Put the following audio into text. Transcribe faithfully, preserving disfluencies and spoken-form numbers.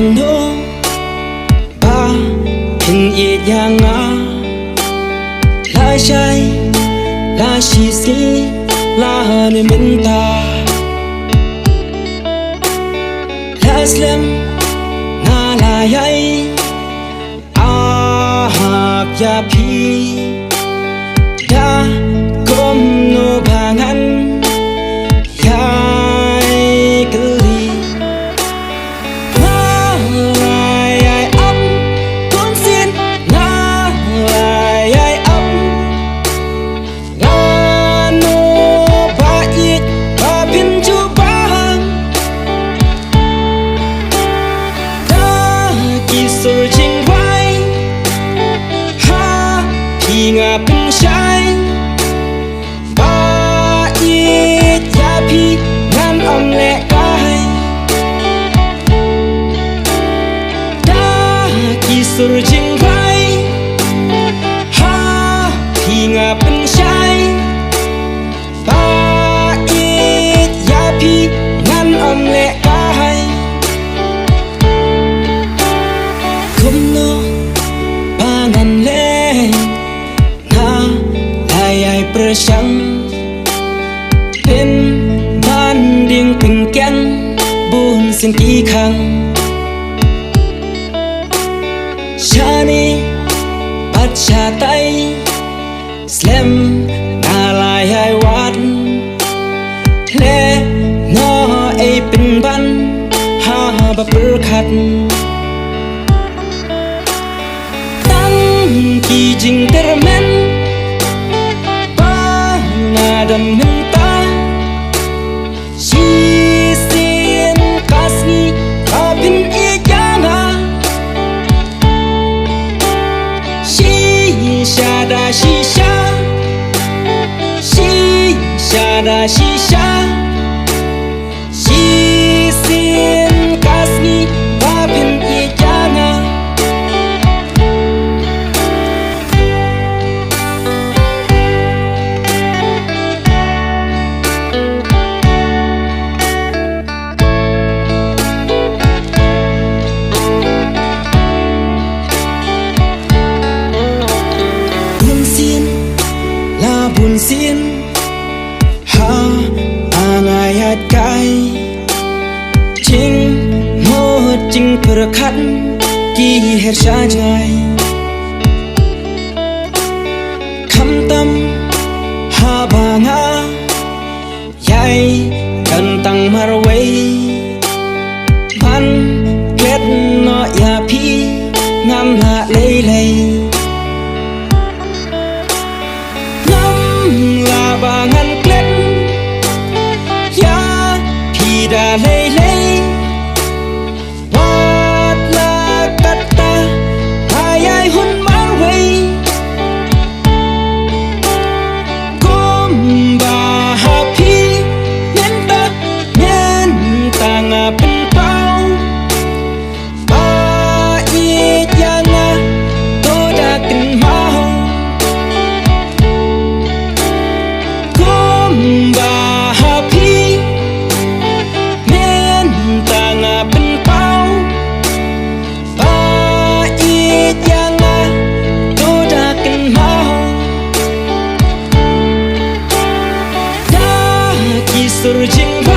Kumno ba phin ïeit ïa nga, la shai la shi sngi la ne mynta. La slem nga la ïai ap ïa phi, da kumno ba ngan ïai kylli. Nga la ïai ap, bun sien nga la ïai ap. Lano ba ïeit ba phin jubab da ki sur jingrwai, ha phi nga pynshai. Ba ïeit ïa phi ngan ym lehkai da ki sur jingrwai, ha phi nga pynshai. Ba ïeit ïa phi ngan ym lehkai. Kumno ba ngan leh, nga la ïai pyrshang, pynban ding pynkiang bun sien ki khang. Shane bad shatai, slem nga la ïai wad, leh noh ei pynban haba pyrkhat. Tang ki jingkyrmen ba nga don mynta, shisien ka sngi ba phin ïeit ïa nga. Shisha da shisha, shisha da shisha, shisien ka sngi ba phin ïeit ïa nga. Bun sien la bun sien, ha nga ïaid kai, jingmut jingpyrkhat ki her sha jngai. Khamtam haba nga ïai kyntang marwei, ban klet noh ïa phi ngam lah lei lei. Ngam lah ba ngan klet ïa phi da lei lei. Wat la katta ba ïai hun marwei, kumba ha phi mynta, mynta nga pynpaw. Ba ïeit ïa nga to da kynmaw. Kumba ha phi mynta nga pynpaw. Ba ïeit ïa nga to da kynmaw. Da ki sur jingr